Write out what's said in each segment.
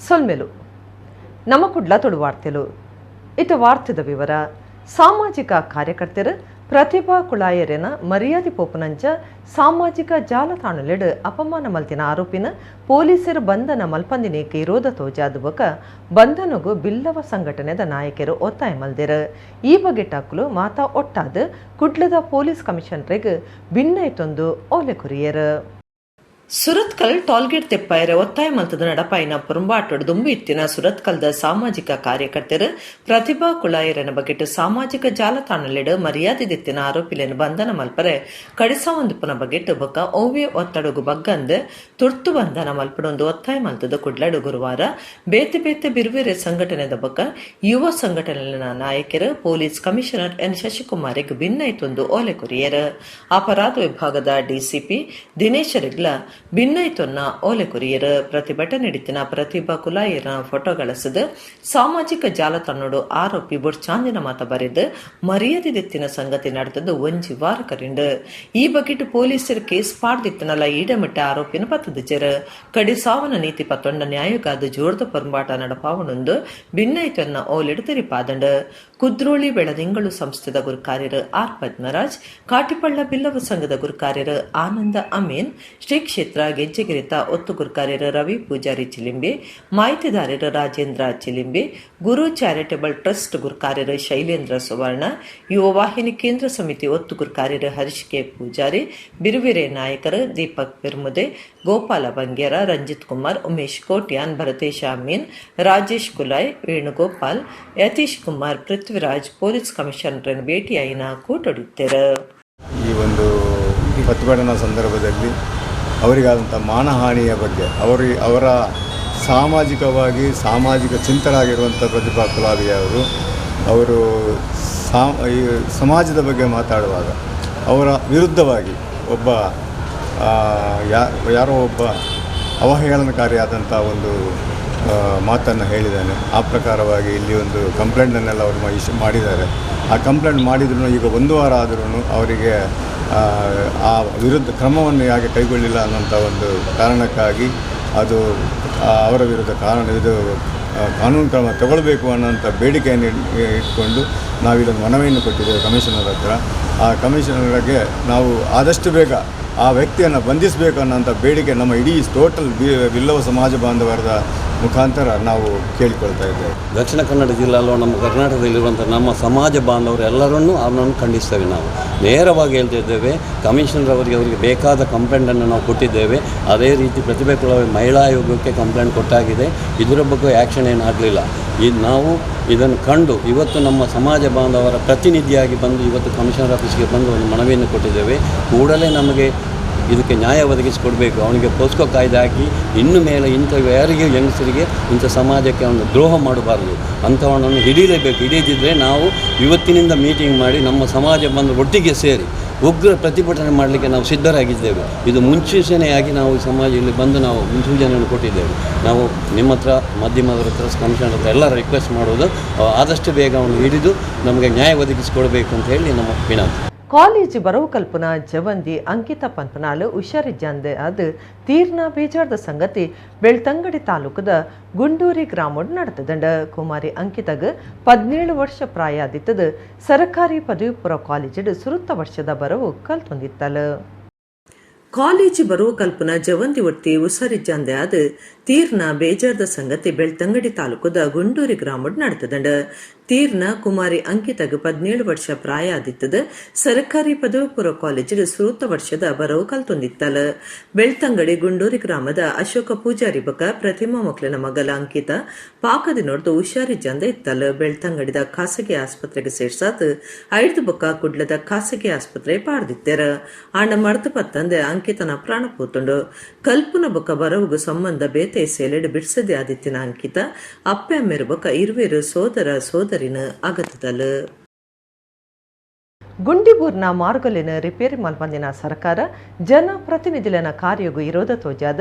ಸೊಲ್ಮೆಲು. ನಮ್ಮ ಕುಡ್ಲ ತುಳು ವಾರ್ತೆಲು. ಇತ್ತ ವಾರ್ತೆದ ವಿವರ. ಸಾಮಾಜಿಕ ಕಾರ್ಯಕರ್ತೆರ್ ಪ್ರತಿಭಾ ಕುಳಾಯರೆನ ಮರ್ಯಾದೆ ಪೋಪುನಂಚ ಸಾಮಾಜಿಕ ಜಾಲತಾಣಲೆಡ್ ಅಪಮಾನ ಮಲ್ತಿನ ಆರೋಪಿನ ಪೊಲೀಸರು ಬಂಧನ ಮಲ್ಪಂದಿನೇಕ್ ವಿರೋಧ ತೋಜಾದ್ ಬೊಕ ಬಂಧನಗ್ ಬಿಲ್ಲವ ಸಂಘಟನೆದ ನಾಯಕೆರು ಒತ್ತಾಯ ಮಲ್ದೆರ್. ಈ ಬಗೆಟ್ ಅಕುಲು ಮಾತಾ ಒಟ್ಟಾದ್ ಕುಡ್ಲದ ಪೊಲೀಸ್ ಕಮಿಷನರೆಗ್ ಬಿನ್ನೈತೊಂದು ಓಲೆ ಕೊರಿಯೆರ್. ಸುರತ್ಕಲ್ ಟೋಲ್ಗೇಟ್ ತೆಪ್ಪಾಯರೆ ಒತ್ತಾಯ ಮಲ್ತದ ನಡಪಾಯಿನ ಪೊರುಂಬಾಟೊಡು ದುಂಬು ಇತ್ತಿನ ಸುರತ್ಕಲ್ದ ಸಾಮಾಜಿಕ ಕಾರ್ಯಕರ್ತೆರ್ ಪ್ರತಿಭಾ ಕುಳಾಯರೆನ ಬಗೆಟ್ ಸಾಮಾಜಿಕ ಜಾಲತಾಣಲೆಡ್ ಮರ್ಯಾದೆ ದಿತ್ತಿನ ಆರೋಪಿಲೆನ್ ಬಂಧನ ಮಲ್ಪರೆ ಕಡಿಸಾವೊಂದಿಪ್ಪುನ ಬಗೆಟ್ ಬೊಕ್ಕ ಒವ್ವೇ ಒತ್ತಡಗು ಬಗ್ಗಂದ್ ತುರ್ತು ಬಂಧನ ಮಲ್ಪಡೊಂದು ಒತ್ತಾಯ ಮಲ್ತದ ಕುಡ್ಲಡ್ ಗುರುವಾರ ಬೇತೆ ಬೇತೆ ಬಿರುವೆರೆ ಸಂಘಟನೆದ ಬೊಕ್ಕ ಯುವ ಸಂಘಟನೆಲೆನ ನಾಯಕೆರ್ ಪೊಲೀಸ್ ಕಮಿಷನರ್ ಎನ್ ಶಶಿಕುಮಾರೆಗ್ ಬಿನ್ನೈತೊಂದು ಓಲೆ ಕೊರಿಯೆರ್. ಅಪರಾಧ ವಿಭಾಗದ ಡಿಸಿಪಿ ದಿನೇಶರೆಗ್ಲ ಬಿನ್ನೈತೊನ್ನ ಓಲೆ ಕೊರಿಯೆರ್. ಪ್ರತಿಭಟನೆಡಿತ್ತಿನ ಪ್ರತಿಭಾ ಕುಲಾಯರ ಫೋಟೋ ಗಳಸದ್ ಸಾಮಾಜಿಕ ಜಾಲತಾಣೋಡು ಆರೋಪಿ ಬೊಡ್ಚಾಂದಿನ ಮಾತ ಬರೆದು ಮರ್ಯಾದೆ ದಿತ್ತಿನ ಸಂಗತಿ ನಡೆದದ್ದು ಒಂಜಿ ವಾರ ಕರಿಂಡ್. ಈ ಬಗೆಟ್ ಪೊಲೀಸರು ಕೇಸ್ ಪಾಡ್ದಿತ್ತನಲ ಈಡಮಿಟ್ಟ ಆರೋಪಿನ ಪತ್ತದಿಜೆರ್. ಕಡಿ ಸಾವನ ನೀತಿ ಪತ್ತೊಂಡ ನ್ಯಾಯಗಾದ ಜೋರ್ದ ಪೊರುಂಬಾಟ ನಡಪಾವಣೊಂದು ಬಿನ್ನೈತೊನ್ನ ಓಲೆಡ್ ತೆರಿಪಾದಂಡ್. ಕುದ್ರೋಳಿ ಬೆಳದಿಂಗಳು ಸಂಸ್ಥೆದ ಗುರುಕಾರ್ಯರು ಆರ್ ಪದ್ಮರಾಜ್, ಕಾಟಿಪಳ್ಳ ಬಿಲ್ಲವ ಸಂಘದ ಗುರುಕಾರ್ಯರು ಆನಂದ ಅಮೀನ್, ಶ್ರೀ ಕ್ಷೇತ್ರ ಗೆಜ್ಜೆಗಿರಿತ ಒತ್ತು ಗುರುಕಾರ್ಯರು ರವಿ ಪೂಜಾರಿ ಚಿಲಿಂಬೆ, ಮಾಹಿತಿದಾರರು ರಾಜೇಂದ್ರ ಚಿಲಿಂಬೆ, ಗುರು ಚಾರಿಟೇಬಲ್ ಟ್ರಸ್ಟ್ ಗುರುಕಾರ್ಯರು ಶೈಲೇಂದ್ರ ಸುವರ್ಣ, ಯುವ ವಾಹಿನಿ ಕೇಂದ್ರ ಸಮಿತಿ ಒತ್ತು ಗುರುಕಾರ್ಯರು ಹರೀಶ್ ಕೆ ಪೂಜಾರಿ, ಬಿರುವೆರೆ ನಾಯಕರು ದೀಪಕ್ ಪೆರ್ಮುದೆ, ಗೋಪಾಲ ಬಂಗೇರ, ರಂಜಿತ್ ಕುಮಾರ್, ಉಮೇಶ್ ಕೋಟ್ಯಾನ್, ಭರತೇಶ ಅಮೀನ್, ರಾಜೇಶ್ ಕುಲಾಯ್, ವೇಣುಗೋಪಾಲ್, ಯತೀಶ್ ಕುಮಾರ್, ಪೃಥ್ವಿರಾಜ್ ಪೊಲೀಸ್ ಕಮಿಷನರ್ ಭೇಟಿಯಾಯಿನ ಕೂಟೊಡಿತ್ತೆರ್. ಈ ಒಂದು ಪ್ರತಿಭಟನಾ ಸಂದರ್ಭದಲ್ಲಿ ಅವರಿಗಾದಂಥ ಮಾನಹಾನಿಯ ಬಗ್ಗೆ, ಅವರು ಅವರ ಸಾಮಾಜಿಕವಾಗಿ ಸಾಮಾಜಿಕ ಚಿಂತಕರಾಗಿರುವಂಥ ಪ್ರತಿಭಾ ಕುಲಾವಿ ಅವರು, ಅವರು ಈ ಸಮಾಜದ ಬಗ್ಗೆ ಮಾತಾಡುವಾಗ ಅವರ ವಿರುದ್ಧವಾಗಿ ಒಬ್ಬ ಯಾರೋ ಒಬ್ಬ ಅವಹೇಳನಕಾರಿಯಾದಂಥ ಒಂದು ಮಾತನ್ನು ಹೇಳಿದ್ದಾನೆ. ಆ ಪ್ರಕಾರವಾಗಿ ಇಲ್ಲಿ ಒಂದು ಕಂಪ್ಲೇಂಟನ್ನೆಲ್ಲ ಅವರು ಇಶ್ಯೂ ಮಾಡಿದ್ದಾರೆ. ಆ ಕಂಪ್ಲೇಂಟ್ ಮಾಡಿದ್ರು ಈಗ ಒಂದು ವಾರ ಆದ್ರೂ ಅವರಿಗೆ ಆ ವಿರುದ್ಧ ಕ್ರಮವನ್ನು ಯಾಕೆ ಕೈಗೊಳ್ಳಿಲ್ಲ ಅನ್ನುವಂಥ ಒಂದು ಕಾರಣಕ್ಕಾಗಿ ಅದು ಅವರ ವಿರುದ್ಧ ಕಾರಣ ಇದು ಕಾನೂನು ಕ್ರಮ ತಗೊಳ್ಬೇಕು ಅನ್ನೋಂಥ ಬೇಡಿಕೆಯನ್ನು ಇಟ್ಕೊಂಡು ನಾವಿಲ್ಲೊಂದು ಮನವಿಯನ್ನು ಕೊಟ್ಟಿದ್ದೇವೆ ಕಮಿಷನರ್ ಹತ್ರ. ಆ ಕಮಿಷನರ್ಗೆ ನಾವು ಆದಷ್ಟು ಬೇಗ ಆ ವ್ಯಕ್ತಿಯನ್ನು ಬಂಧಿಸಬೇಕು ಅನ್ನೋಂಥ ಬೇಡಿಕೆ ನಮ್ಮ ಇಡೀ ಟೋಟಲ್ ಬಿಲ್ಲವ ಸಮಾಜ ಬಾಂಧವರ ಮುಖಾಂತರ ನಾವು ಕೇಳಿಕೊಳ್ತಾ ಇದ್ದೇವೆ. ದಕ್ಷಿಣ ಕನ್ನಡ ಜಿಲ್ಲೆ ಅಲ್ವ, ನಮ್ಮ ಕರ್ನಾಟಕದಲ್ಲಿರುವಂಥ ನಮ್ಮ ಸಮಾಜ ಬಾಂಧವರು ಎಲ್ಲರನ್ನೂ ಅವನನ್ನು ಖಂಡಿಸ್ತೇವೆ. ನಾವು ನೇರವಾಗಿ ಹೇಳ್ತಿದ್ದೇವೆ, ಕಮಿಷನರ್ ಅವರಿಗೆ ಅವರಿಗೆ ಬೇಕಾದ ಕಂಪ್ಲೇಂಟನ್ನು ನಾವು ಕೊಟ್ಟಿದ್ದೇವೆ. ಅದೇ ರೀತಿ ಪ್ರತಿಭೆ ಕುಲಾವಿ ಮಹಿಳಾ ಆಯೋಗಕ್ಕೆ ಕಂಪ್ಲೇಂಟ್ ಕೊಟ್ಟಾಗಿದೆ. ಇದರ ಬಗ್ಗೆ ಆ್ಯಕ್ಷನ್ ಏನಾಗಲಿಲ್ಲ. ಈ ನಾವು ಇದನ್ನು ಕಂಡು ಇವತ್ತು ನಮ್ಮ ಸಮಾಜ ಬಾಂಧವರ ಪ್ರತಿನಿಧಿಯಾಗಿ ಬಂದು ಇವತ್ತು ಕಮಿಷನರ್ ಆಫೀಸ್ಗೆ ಬಂದು ಒಂದು ಮನವಿಯನ್ನು ಕೊಟ್ಟಿದ್ದೇವೆ. ಕೂಡಲೇ ನಮಗೆ ಇದಕ್ಕೆ ನ್ಯಾಯ ಒದಗಿಸಿಕೊಡಬೇಕು. ಅವನಿಗೆ ಪೋಸ್ಕೋ ಕಾಯ್ದೆ ಹಾಕಿ ಇನ್ನು ಮೇಲೆ ಇಂಥ ಯಾರಿಗೆ ಹೆಂಗಸರಿಗೆ, ಇಂಥ ಸಮಾಜಕ್ಕೆ ಅವನು ದ್ರೋಹ ಮಾಡಬಾರ್ದು. ಅಂಥವನನ್ನು ಹಿಡೀಲೇಬೇಕು. ಹಿಡಿಯದಿದ್ದರೆ ನಾವು ಇವತ್ತಿನಿಂದ ಮೀಟಿಂಗ್ ಮಾಡಿ ನಮ್ಮ ಸಮಾಜ ಬಂದು ಒಟ್ಟಿಗೆ ಸೇರಿ ಉಗ್ರ ಪ್ರತಿಭಟನೆ ಮಾಡಲಿಕ್ಕೆ ನಾವು ಸಿದ್ಧರಾಗಿದ್ದೇವೆ. ಇದು ಮುನ್ಸೂಚನೆಯಾಗಿ ನಾವು ಸಮಾಜ ಇಲ್ಲಿ ಬಂದು ನಾವು ಮುನ್ಸೂಚನೆಯನ್ನು ಕೊಟ್ಟಿದ್ದೇವೆ. ನಾವು ನಿಮ್ಮ ಹತ್ರ, ಮಾಧ್ಯಮದವರ ಹತ್ರ, ಕಮಿಷನರ್ ಹತ್ರ ಎಲ್ಲ ರಿಕ್ವೆಸ್ಟ್ ಮಾಡೋದು, ಆದಷ್ಟು ಬೇಗ ಅವನು ಹಿಡಿದು ನಮಗೆ ನ್ಯಾಯ ಒದಗಿಸಿಕೊಡಬೇಕು ಅಂತ ಹೇಳಿ ನಮ್ಮ ವಿನಂತಿ. ಕಾಲೇಜ್ ಬರವು ಕಲ್ಪನಾ ಜವಂದಿ ಅಂಕಿತಾ ಪನ್ಪನಾಲು ಹುಷಾರಿಜ್ಜಂದೆ ಅದು ತೀರ್ನ ಬೇಜಾರ್ದ ಸಂಗತಿ ಬೆಳ್ತಂಗಡಿ ತಾಲೂಕದ ಗುಂಡೂರಿ ಗ್ರಾಮಡ್ ನಡೆತದಂಡ. ಕುಮಾರಿ ಅಂಕಿತಗ್ 17 ವರ್ಷ ಪ್ರಾಯ ಆದಿತ್ತದು ಸರಕಾರಿ ಪದವಿ ಪೂರ್ವ ಕಾಲೇಜಿಡ್ ಸುರುತ್ತ ವರ್ಷದ ಬರವು ಕಲ್ತೊಂದಿತ್ತಲ. ಕಾಲೇಜು ಬರುವ ಕಲ್ಪನಾ ಜವಂದಿ ಒಟ್ಟಿ ಹುಷಾರಿಜ್ಜಂದೆ ಅದು ತೀರ್ನ ಬೇಜಾರ್ದ ಸಂಗತಿ ಬೆಳ್ತಂಗಡಿ ತಾಲೂಕದ ಗುಂಡೂರಿ ಗ್ರಾಮಡ್ ನಡೆತದಂಡ. ತೀರ್ನ ಕುಮಾರಿ ಅಂಕಿತಗ್ 17 ವರ್ಷ ಪ್ರಾಯ ಆದಿತ್ತದ ಸರಕಾರಿ ಪದವಿ ಪೂರ್ವ ಕಾಲೇಜಿಡ್ ಸುರುತ್ತ ವರ್ಷದ ಬರವು ಕಲ್ತೊಂದಿತ್ತಲ. ಬೆಳ್ತಂಗಡಿ ಗುಂಡೂರಿ ಗ್ರಾಮದ ಅಶೋಕ ಪೂಜಾರಿ ಬಕ ಪ್ರತಿಮಾ ಮಕ್ಳಿನ ಮಗಲ ಅಂಕಿತ ಪಾಕದಿನೊಡ್ದು ಹುಷಾರಿಜ್ಜಂದ ಇತ್ತಲ. ಬೆಳ್ತಂಗಡಿದ ಖಾಸಗಿ ಆಸ್ಪತ್ರೆಗೆ ಸೇರ್ಸಾತ್ ಐದು ಬೊಕ್ಕ ಕುಡ್ಲದ ಖಾಸಗಿ ಆಸ್ಪತ್ರೆ ಪಾಡ್ದಿತ್ತೆರ. ಆಂಡ ಮರ್ದು ಪತ್ತಂದೆ ಅಂಕಿತನ ಪ್ರಾಣ ಪೋತುಂಡು. ಕಲ್ಪುನ ಬೊಕ್ಕ ಬರವುಗು ಸಂಬಂಧ ಬೇತೆ ಸೇಲೆಡ್ ಬಿಡ್ಸದೆ ಆದಿತ್ತಿನ ಅಂಕಿತ ಅಪ್ಪೆ ಅಮ್ಮೆರು ಬೊಕ್ಕ ಇರುವೆರು ಸೋದರ ಸೋದರಿನ ಅಗತದಲ್. ಗುಂಡಿಬೂರ್ನ ಮಾರ್ಗಲಿನ ರಿಪೇರಿ ಮಲ್ಪಂದಿನ ಸರ್ಕಾರ ಜನಪ್ರತಿನಿಧಿಲನ ಕಾರ್ಯಗು ಇರೋದ ತೋಜಾದ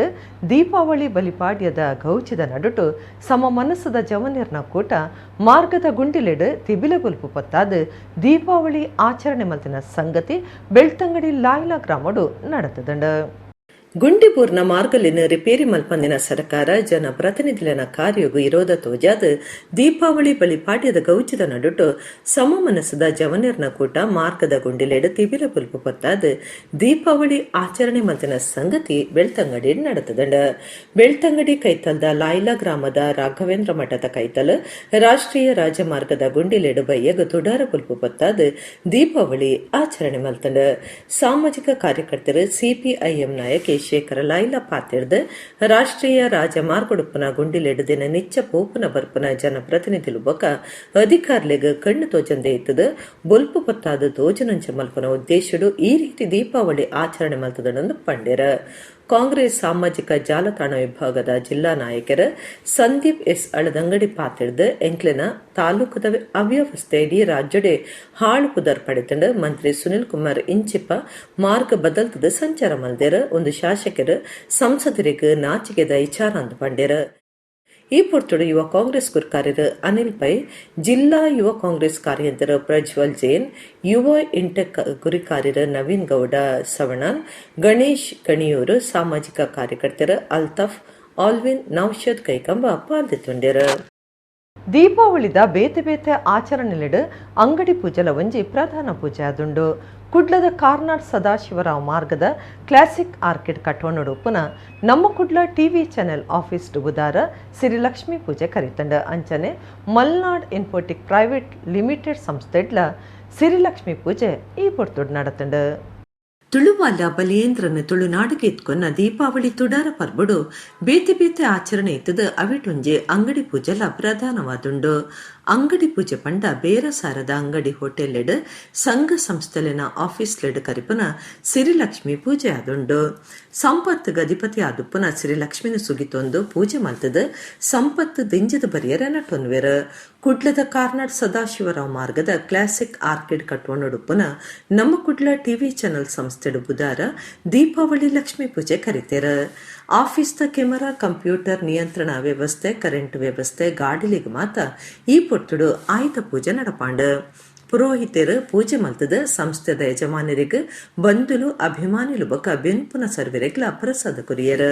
ದೀಪಾವಳಿ ಬಲಿಪಾಡ್ಯದ ಗೌಚಿದ ನಡುಟು ಸಮ ಮನಸ್ಸದ ಜವನಿರ್ನ ಕೂಟ ಮಾರ್ಗದ ಗುಂಡಿಲೆಡ್ ತಿಬಿಲ ಬೊಲ್ಪು ಪತ್ತಾದ ದೀಪಾವಳಿ ಆಚರಣೆ ಮಲ್ತಿನ ಸಂಗತಿ ಬೆಳ್ತಂಗಡಿ ಲಾಯ್ಲಾ ಗ್ರಾಮಡು ನಡೆತದಂಡ. ಗುಂಡಿಪೂರ್ನ ಮಾರ್ಗಲಿನ ರಿಪೇರಿ ಮಲ್ಪಂದಿನ ಸರ್ಕಾರ ಜನಪ್ರತಿನಿಧಿಲನ ಕಾರ್ಯಗು ಇರೋದ ತೋಜಾದ್ ದೀಪಾವಳಿ ಬಳಿ ಪಾಡ್ಯದ ಗೌಚಿದ ನಡುಟು ಸಮಮನಸ್ಸದ ಜವನೆರ್ನ ಕೂಟ ಮಾರ್ಗದ ಗುಂಡಿಲೆಡು ತಿಬಿಲ ಪುಲ್ಪು ಪತ್ತಾದ್ ದೀಪಾವಳಿ ಆಚರಣೆ ಮಲ್ತಿನ ಸಂಗತಿ ಬೆಳ್ತಂಗಡಿ ನಡೆತದಂಡ. ಬೆಳ್ತಂಗಡಿ ಕೈತಲ್ದ ಲಾಯ್ಲಾ ಗ್ರಾಮದ ರಾಘವೇಂದ್ರ ಮಠದ ಕೈತಲ್ ರಾಷ್ಟ್ರೀಯ ರಾಜಮಾರ್ಗದ ಗುಂಡಿಲೆಡು ಬಯ್ಯಗ್ ತುಡಾರ ಪುಲ್ಪು ಪತ್ತಾದ್ ದೀಪಾವಳಿ ಆಚರಣೆ ಮಲ್ತಂಡ. ಸಾಮಾಜಿಕ ಕಾರ್ಯಕರ್ತರು ಸಿಪಿಐಎಂ ನಾಯಕಿ ಶೇಖರ ಲಾಯ್ಲಾ ಪಾತಿರ್ದ್ ರಾಷ್ಟ್ರೀಯ ರಾಜಮಾರ್ಗಡುಪ್ಪುನ ಗುಂಡಿಲೆಡು ದಿನ ನಿಚ್ಚ ಪೋಪುನ ಬರ್ಪುನ ಜನಪ್ರತಿನಿಧಿಲು ಬೊಕ ಅಧಿಕಾರಿಲೆಗ್ ಕಣ್ಣು ತೋಜಂದೆ ಇತ್ತದು ಬೊಲ್ಪು ಪತ್ತಾದ್ ತೋಜನಂಚ ಮಲ್ಪುನ ಉದ್ದೇಶಡು ಈ ರೀತಿ ದೀಪಾವಳಿ ಆಚರಣೆ ಮಲ್ತದನಂದು ಪಂಡೆರ. ಕಾಂಗ್ರೆಸ್ ಸಾಮಾಜಿಕ ಜಾಲತಾಣ ವಿಭಾಗದ ಜಿಲ್ಲಾ ನಾಯಕರು ಸಂದೀಪ್ ಎಸ್ ಅಳದಂಗಡಿ ಪಾತಿರ್ದ್ ಎಂಕ್ಲೆನ ತಾಲೂಕದ ಅವ್ಯವಸ್ಥೆ ಇಡೀ ರಾಜ್ಯಡೆ ಹಾಳು ಪುದರ್ ಪಡೆತಂಡ. ಮಂತ್ರಿ ಸುನಿಲ್ ಕುಮಾರ್ ಇಂಚಿಪ ಮಾರ್ಗ ಬದಲ್ತದ ಸಂಚಾರ ಮಲ್ದೆರ್. ಒಂದು ಶಾಸಕರು ಸಂಸದರಿಗೆ ನಾಚಿಕೆದ ವಿಚಾರ ಅಂದ್ ಪಂಡೆರ್. ಈ ಪೊರ್ತುಡು ಯುವ ಕಾಂಗ್ರೆಸ್ ಗುರ್ಕಾರ್ಯರು ಅನಿಲ್ ಪೈ, ಜಿಲ್ಲಾ ಯುವ ಕಾಂಗ್ರೆಸ್ ಕಾರ್ಯಂತರು ಪ್ರಜ್ವಲ್ ಜೈನ್, ಯುವ ಇಂಟೆಕ್ ಗುರಿಕಾರ್ಯರು ನವೀನ್ ಗೌಡ ಸವಣಾಲ್, ಗಣೇಶ್ ಕಣಿಯೂರು, ಸಾಮಾಜಿಕ ಕಾರ್ಯಕರ್ತರು ಅಲ್ತಾಫ್, ಆಲ್ವಿನ್, ನೌಷದ್ ಕೈಕಂಬ ಪಾಲ್ದೆತ್ತೊಂಡೆರು. ದೀಪಾವಳಿದ ಬೇತೆ ಬೇತೆ ಆಚರಣೆಲೆಡ್ ಅಂಗಡಿ ಪೂಜೆಲ ಒಂಜಿ ಪ್ರಧಾನ ಪೂಜೆ ಆದುಂಡು. ಕುಡ್ಲದ ಕಾರ್ನಾಡ್ ಸದಾಶಿವರಾವ್ ಮಾರ್ಗದ ಕ್ಲಾಸಿಕ್ ಆರ್ಕಿಡ್ ಕಟ್ಟೋಣಡು ಉಪ್ಪುನ ನಮ್ಮ ಕುಡ್ಲ ಟಿವಿ ಚಾನೆಲ್ ಆಫೀಸ್ ಬುದಾರ ಸಿರಿಲಕ್ಷ್ಮಿ ಪೂಜೆ ಕರಿತಂಡ. ಅಂಚನೆ ಮಲ್ನಾಡ್ ಇನ್ಫೋಟಿಕ್ ಪ್ರೈವೇಟ್ ಲಿಮಿಟೆಡ್ ಸಂಸ್ಥೆಡ್ಲ ಸಿರಿಲಕ್ಷ್ಮಿ ಪೂಜೆ ಈ ಪೊರ್ತುಡು ನಡತಂಡು. ತುಳುವಾಲ ಬಲಿಯೇಂದ್ರನ ತುಳುನಾಡಿಗೆ ಎತ್ಕೊನ್ನ ದೀಪಾವಳಿ ತುಡಾರ ಪರ್ಬಡು ಬೇತೆ ಬೇತೆ ಆಚರಣೆ ಇತ್ತದ ಅವಿಟೊಂಜಿ ಅಂಗಡಿ ಪೂಜೆಲ ಪ್ರಧಾನವಾದುಂಡು. ಅಂಗಡಿ ಪೂಜೆ ಪಂಡ ಬೇರ ಸಾರದ ಅಂಗಡಿ ಹೋಟೆಲ್ಲೆಡ್ ಸಂಘ ಸಂಸ್ಥೆಲೆನ ಆಫೀಸ್ಲೆಡ್ ಕರಿಪುನ ಸಿರಿಲಕ್ಷ್ಮಿ ಪೂಜೆ ಆದುಂಡು. ಸಂಪತ್ತು ಅಧಿಪತಿ ಆದುಪ್ಪುನ ಸಿರಿಲಕ್ಷ್ಮಿನ ಸುಗಿತೊಂದು ಪೂಜೆ ಮಲ್ತದ ಸಂಪತ್ತು ದಿಂಜದ ಬರಿಯರ ನಟೊನ್ವೆರ್. ಕುಡ್ಲದ ಕಾರ್ನಾಡ್ ಸದಾಶಿವರಾವ್ ಮಾರ್ಗದ ಕ್ಲಾಸಿಕ್ ಆರ್ಕಿಡ್ ಕಟ್ಟೋಣಡುಪ್ಪುನ ನಮ್ಮ ಕುಡ್ಲ ಟಿವಿ ಚಾನೆಲ್ ಸಂಸ್ಥೆಡು ಬುಧಾರ ದೀಪಾವಳಿ ಲಕ್ಷ್ಮಿ ಪೂಜೆ ಕರಿತೇರ. ಆಫೀಸ್ದ ಕೆಮರಾ, ಕಂಪ್ಯೂಟರ್ ನಿಯಂತ್ರಣ ವ್ಯವಸ್ಥೆ, ಕರೆಂಟ್ ವ್ಯವಸ್ಥೆ, ಗಾಡಿಲಿಗೆ ಮಾತ ಈ ಪೊರ್ತುಡು ಆಯುಧ ಪೂಜೆ ನಡಪಾಂಡ. ಪುರೋಹಿತರು ಪೂಜೆ ಮಲ್ತದ ಸಂಸ್ಥೆದ ಯಜಮಾನರಿಗೆ, ಬಂಧುಲು, ಅಭಿಮಾನಿಲು ಬೊಕ ಬೆನ್ಪುನ ಸರ್ವೆರೆಗ್ಲ ಪ್ರಸಾದ courier.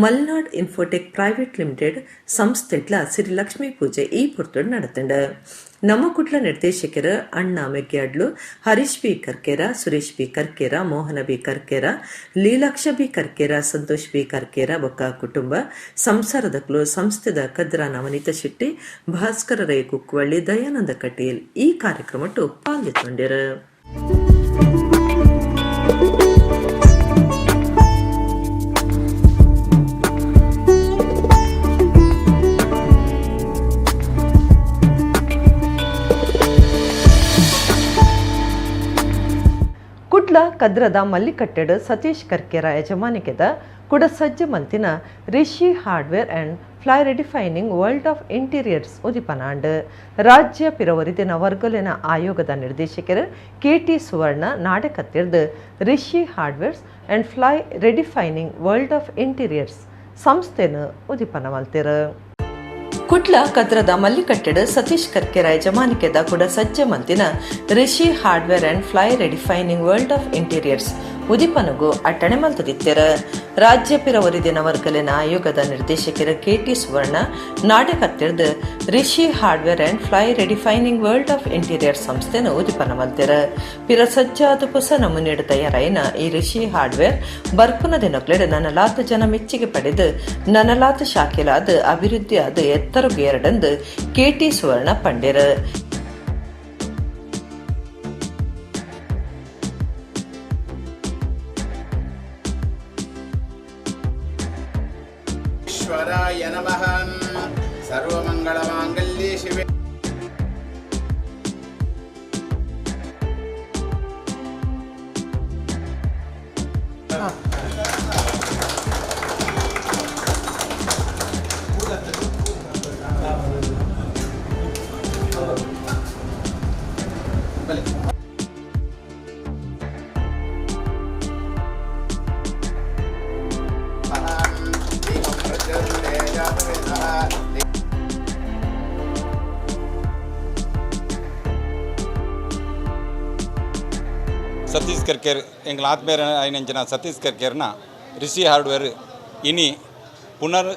Malnad infotech private limited ಸಂಸ್ಥೆಡ್ಲ ಸಿರಿಲಕ್ಷ್ಮಿ ಪೂಜೆ ಈ ಪೊರ್ತುಡು ನಡತಂಡ. ನಮ್ಮ ಕುಡ್ಲ ನಿರ್ದೇಶಕರು Anna Meggyadlu, Harish B Karkera, Suresh B Karkera, Mohana B Karkera, Leelaksha B Karkera, Santosh B Karkera ಬೊಕ್ಕ ಕುಟುಂಬ ಸಂಸಾರದಕ್ಲು, ಸಂಸ್ಥೆದ ಕದ್ರ ನವನೀತ ಶೆಟ್ಟಿ, ಭಾಸ್ಕರ ರೈ ಕುಕ್ವಳ್ಳಿ, ದಯಾನಂದ ಕಟೀಲ್ ಈ ಕಾರ್ಯಕ್ರಮಟ್ಟು ಪಾಲ್ಗೊಂಡಿರು. ಕುಡ್ಲ ಕದ್ರದ ಮಲ್ಲಿಕಟ್ಟೆಡ್ ಸತೀಶ್ ಕರ್ಕೇರ ಯಜಮಾನಿಕೆದ ಕುಡ ಸಜ್ಜ ಮಲ್ತಿನ Rishi hardware and ply redefining world of interiors ಉದಿಪನಾಂಡ್. ರಾಜ್ಯ ಪಿರವರಿದಿನ ವರ್ಗಲಿನ ಆಯೋಗದ ನಿರ್ದೇಶಕರು ಕೆಟಿ ಸುವರ್ಣ ನಾಡಕತ್ತಿರ್ದು Rishi hardwares and ply redefining world of interiors ಸಂಸ್ಥೆನ ಉದಿಪನ ಮಲ್ತಿರು. ಕುಡ್ಲ ಕದ್ರದ ಮಲ್ಲಿಕಟ್ಟೆಡ್ ಸತೀಶ್ ಕರ್ಕೆರ ಯಜಮಾನಿಕೆದ ಕುಡ ಸಜ್ಜ ಮಲ್ತಿನ Rishi hardware and ply redefining world of interiors ಉದಿಪನಗು ಅಟ್ಟಣೆ ಮಲ್ತದಿತ್ತೆರ್. ರಾಜ್ಯ ಪಿರ ಒರಿದಿನ ವರ್ಗಲೆನ ಆಯೋಗದ ನಿರ್ದೇಶಕರು ಕೆಟಿ ಸುವರ್ಣ ನಾಡಕತ್ತಿರ್ದು Rishi hardware and ply redefining world of interior ಸಂಸ್ಥೆನ ಉದಿಪನ ಮಲ್ತೆರ್. ಪಿರ ಸಜ್ಜಾದ ಪೊಸ ನಮೂನೆಡ್ ತಯಾರಾಯಿನ ಈ ರಿಷಿ ಹಾರ್ಡ್ವೇರ್ ಬರ್ಪುನ ದಿನಕ್ಲೆಡ್ ನನಲಾತ್ ಜನ ಮೆಚ್ಚುಗೆ ಪಡೆದು ನನಲಾತ್ ಶಾಖೆಲಾದ್ ಅಭಿವೃದ್ಧಿ ಆದ್ ಎತ್ತರಗು ಎರಡಂದು ಕೆಟಿ ಸುವರ್ಣ ಪಂಡೆರ್. ಈಶ್ವರಾಯ ನಮಃ. ಸರ್ವಮಂಗಳಮಾಂಗಲ್ಯೇ ಶಿವೆ. ಸತೀಶ್ ಕರ್ಕೇರ್ ಎಂಗ್ಲ ಆತ್ಮೀಯ ಐನಂಚಿನ ಸತೀಶ್ ಕರ್ಕೇರ್ನ ರಿಷಿ ಹಾರ್ಡ್ವೇರ್ ಇನಿ ಪುನರ್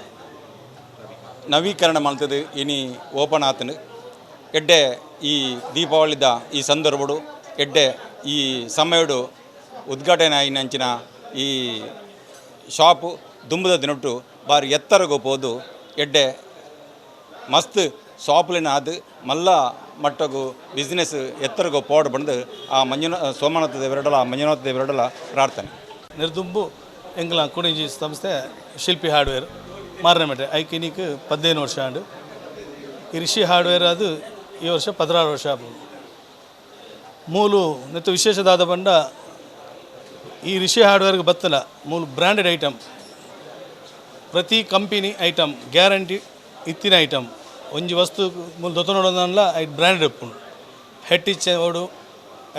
ನವೀಕರಣ ಮಲ್ತದು ಇನಿ ಓಪನ್ ಆತನು. ಎಡ್ಡೆ ಈ ದೀಪಾವಳಿದ ಈ ಸಂದರ್ಭಡು ಎಡ್ಡೆ ಈ ಸಮಯಡು ಉದ್ಘಾಟನೆ ಆಯಿನಂಚಿನ ಈ ಶಾಪು ದುಂಬುದ ದಿನೊಟ್ಟು ಬಾರಿ ಎತ್ತರಗು ಪೋದು ಎಡ್ಡೆ ಮಸ್ತ್ ಶಾಪ್ಲಿನ ಆದ್ ಮಲ್ಲ ಮಟ್ಟಗು ಬಿಸ್ನೆಸ್ ಎತ್ತರಗು ಪೋಡ್ ಬಂದು ಆ ಸೋಮನಾಥ ದೇವರಡಲ ಮಂಜುನಾಥ ದೇವರಡಲ ಪ್ರಾರ್ಥನೆ. ನಿರ್ದುಂಬು ಎಂಗ್ಲ ಕುಣಿಂಜಿ ಸಂಸ್ಥೆ ಶಿಲ್ಪಿ ಹಾರ್ಡ್ವೇರ್ ಮಾರನೆಮಟ್ಟೆ ಐಕಿನಿಕ್ 15 ವರ್ಷ ಆಂಡು. ಈ ರಿಷಿ ಹಾರ್ಡ್ವೇರ್ ಅದು ಈ ವರ್ಷ 16 ವರ್ಷ ಆಪುಂಡು. ಮೂಲು ನೆತ್ತು ವಿಶೇಷದಾದ ಪಂಡ ಈ ರಿಷಿ ಹಾರ್ಡ್ವೇರ್ಗೆ ಬತ್ತಲ ಮೂಲು ಬ್ರ್ಯಾಂಡೆಡ್ ಐಟಮ್, ಪ್ರತಿ ಕಂಪನಿ ಐಟಮ್ ಗ್ಯಾರಂಟಿ ಇತ್ತಿನ ಐಟಮ್. ಒಂಜಿ ವಸ್ತು ಮೂಲು ದೊತ್ತನೋಡೋದನ್ಲ ಐಟ್ ಬ್ರ್ಯಾಂಡೆಡ್ ಉಪ್ಪುಂಡು. ಹೆಟ್ಟಿಚ್ ಅವಡು,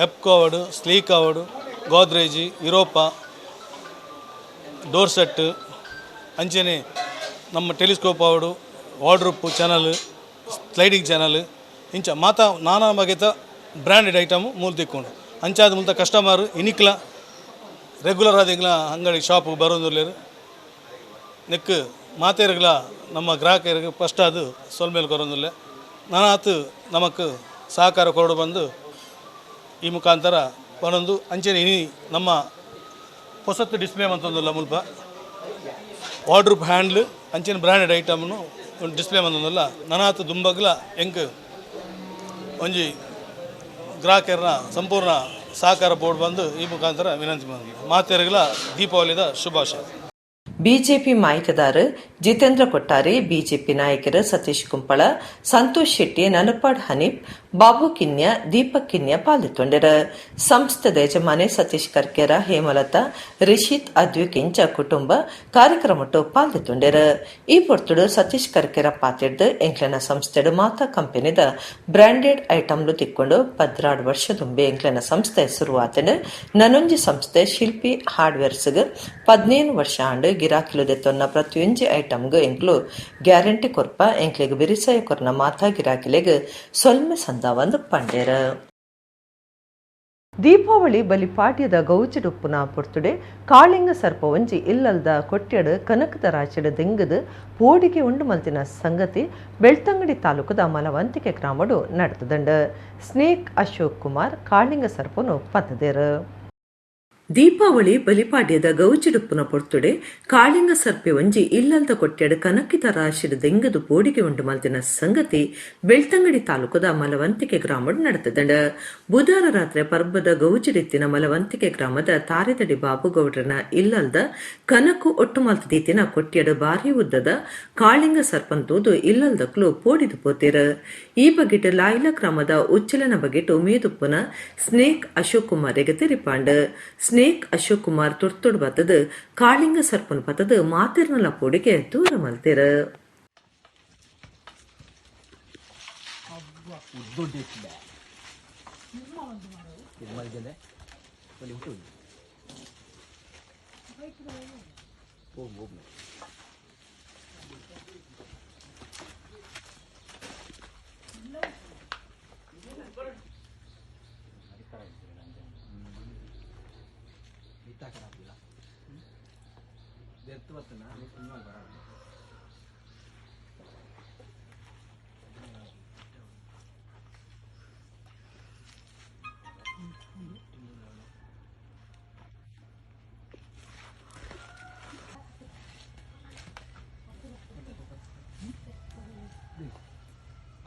ಎಪ್ಕೋ ಅವಡು, ಸ್ಲೀಕ್ ಅವಡು, ಗೋದ್ರೇಜಿ, ಯುರೋಪಾ ಡೋರ್ ಸೆಟ್, ಅಂಚನೆ ನಮ್ಮ ಟೆಲಿಸ್ಕೋಪ್ ಅವಡು, ವಾರ್ಡ್ರೂಪ್ ಚಾನಲ್, ಸ್ಲೈಡಿಂಗ್ ಚಾನಲ್, ಇಂಚ ಮಾತಾ ನಾನಾ ಬಗೆತ ಬ್ರ್ಯಾಂಡೆಡ್ ಐಟಮ್ ಮೂಲು ತಿಕ್ಕೊಂಡು. ಅಂಚಾದ ಮುಲ್ತ ಕಸ್ಟಮರ್ ಇನಿಕ್ಲ ರೆಗ್ಯುಲರ್ ಆದ ಎಂಗ್ಲ ಅಂಗಡಿ ಶಾಪ್ ಬರೋದಿಲ್ಲೇರು ನೆಕ್ ಮಾತೇರುಗಳ ನಮ್ಮ ಗ್ರಾಹಕರಿಗೆ ಫಸ್ಟ್ ಅದು ಸೊಲ್ಮೇಲೆ ಕೊರೊಂದಿಲ್ಲ. ನಾನಾತು ನಮಕ್ ಸಹಕಾರ ಕೊರಡು ಬಂದು ಈ ಮುಖಾಂತರ ಪನೊಂದು ಅಂಚನೆ ಇನಿ ನಮ್ಮ ಹೊಸತ್ತು ಡಿಸ್ಪ್ಲೇ ಮಂತೊಂದುಲ್ಲ ಮುಲ್ಪ ವಾರ್ಡ್ರೂಪ್ ಹ್ಯಾಂಡ್ಲ್ ಅಂಚನೆ ಬ್ರ್ಯಾಂಡೆಡ್ ಐಟಮ್ನು ಒಂದು ಡಿಸ್ಪ್ಲೇ ಮಂತೊಂದುಲ್ಲ. ನನಾತು ದುಂಬಗ್ಲ ಎಂಕ್ ಒಂಜಿ ಗ್ರಾಹಕರನ್ನ ಸಂಪೂರ್ಣ ಸಹಕಾರ ಬೋರ್ಡ್ ಬಂದು ಈ ಮುಖಾಂತರ ವಿನಂತಿ ಮಾಡಿ ಮಾತೇರುಗಳ ದೀಪಾವಳಿದ ಶುಭಾಶಯ. ಬಿಜೆಪಿ ಮಾಹಿತಿದಾರ ಜಿತೇಂದ್ರ ಕೊಟ್ಟಾರಿ, ಬಿಜೆಪಿ ನಾಯಕರು ಸತೀಶ್ ಕುಂಪಳ, ಸಂತೋಷ್ ಶೆಟ್ಟಿ, ನನಪಾಡ್ ಹನೀಫ್, ಬಾಬು ಕಿನ್ಯ, ದೀಪಕ್ ಕಿನ್ಯ ಪಾಲ್ಗೊಂಡರು. ಸಂಸ್ಥೆದ ಯಜಮಾನೆ ಸತೀಶ್ ಕರ್ಕೇರ, ಹೇಮಲತಾ, ರಿಷಿತ್ ಅದ್ವಿಕ್ ಇಂಚ ಕುಟುಂಬ ಕಾರ್ಯಕ್ರಮಟ್ಟು ಪಾಲ್ಗೊಂಡರು. ಈ ಪೊರ್ತುಡು ಸತೀಶ್ ಕರ್ಕೇರ ಪಾತಿಡ್ದು ಎಂಕ್ಲೆನ ಸಂಸ್ಥೆಡು ಮಾತಾ ಕಂಪನಿದ ಬ್ರಾಂಡೆಡ್ ಐಟಮ್ಲು ತಿಕ್ಕೊಂಡು 14 ವರ್ಷದುಂಬೆ ಎಂಕ್ಲೆನ ಸಂಸ್ಥೆ ಶುರುವಾತನು. ನನೊಂಜಿ ಸಂಸ್ಥೆ ಶಿಲ್ಪಿ ಹಾರ್ಡ್ವೇರ್ಸ್ಗ್ 15 ವರ್ಷ ಆಂಡ್ ಗಿರಾಕಿಲು ದೆತ್ತೊನ್ನ ಪ್ರತಿಯೊಂಜಿ ಐಟಮ್ಗ್ ಎಂಕ್ಲು ಗ್ಯಾರಂಟಿ ಕೊರ್ಪ ಎಂಕ್ಲೆಗ್ ಬಿರಿಸಾಯ ಕೊರ್ನ ಮಾತಾ ಗಿರಾಕಿಲೆಗ್ ಸೊಲ್ಮೆ ಸಂದಾವಂದು ಪಂಡೇರ್. ದೀಪಾವಳಿ ಬಲಿಪಾಡ್ಯದ ಗೌಜಿಡುಪ್ಪುನ ಪೊರ್ತುಡೆ ಕಾಳಿಂಗ ಸರ್ಪ ಒಂಜಿ ಇಲ್ಲಲ್ದ ಕೊಟ್ಯಡು ಕನಕದ ರಾಶಿಡು ದೆಂಗದು ಪೋಡಿಗೆ ಉಂಡು ಮಲ್ತಿನ ಸಂಗತಿ ಬೆಳ್ತಂಗಡಿ ತಾಲೂಕದ ಮಲವಂತಿಕೆ ಗ್ರಾಮಡು ನಡೆತದಂಡ. ಸ್ನೇಕ್ ಅಶೋಕ್ ಕುಮಾರ್ ಕಾಳಿಂಗ ಸರ್ಪನು ಪತ್ತದೇರು. ದೀಪಾವಳಿ ಬಲಿಪಾಡ್ಯದ ಗೌಜಿಡುಪ್ಪುನ ಪೊರ್ತುಡೆ ಕಾಳಿಂಗ ಸರ್ಪೆ ಒಂಜಿ ಇಲ್ಲಲ್ದ ಕೊಟ್ಯಡು ಕನಕಿತ ರಾಶಿಡು ದೆಂಗದು ಪೋಡಿಗೆ ಉಂಡು ಮಲ್ತಿನ ಸಂಗತಿ ಬೆಳ್ತಂಗಡಿ ತಾಲೂಕದ ಮಲವಂತಿಕೆ ಗ್ರಾಮಡ್ ನಡೆತದಂಡ. ಬುಧವಾರ ರಾತ್ರಿ ಪರ್ಬದ ಗೌಜಿಡಿತ್ತಿನ ಮಲವಂತಿಕೆ ಗ್ರಾಮದ ತಾರೆದಡಿ ಬಾಬುಗೌಡ್ರನ ಇಲ್ಲಲ್ದ ಕನಕು ಒಟ್ಟು ಮಲ್ತದೀತಿನ ಕೊಟ್ಯಡು ಭಾರಿ ಉದ್ದದ ಕಾಳಿಂಗ ಸರ್ಪಂತೂದು ಇಲ್ಲಲ್ದಕ್ಲು ಪೋಡಿದು ಪೋತಿರ. ಈ ಬಗೆಟ್ ಲಾಯ್ಲ ಗ್ರಾಮದ ಉಚ್ಚಲನ ಬಗೆಟ್ ಉಮೇದುಪ್ಪುನ ಸ್ನೇಕ್ ಅಶೋಕ್ ಕುಮಾರಿಗೆ ತೆರಿಪಾಂಡ್. ಸ್ನೇಕ್ ಅಶೋಕ್ ಕುಮಾರ್ ತುರ್ತುಡ್ ಬತ್ತದು ಕಾಳಿಂಗ ಸರ್ಪನ್ ಪತ್ತದು ಮಾತಿರ್ನಲ ಪೋಡಿಗೆ ದೂರ ಮಲ್ತಿರ.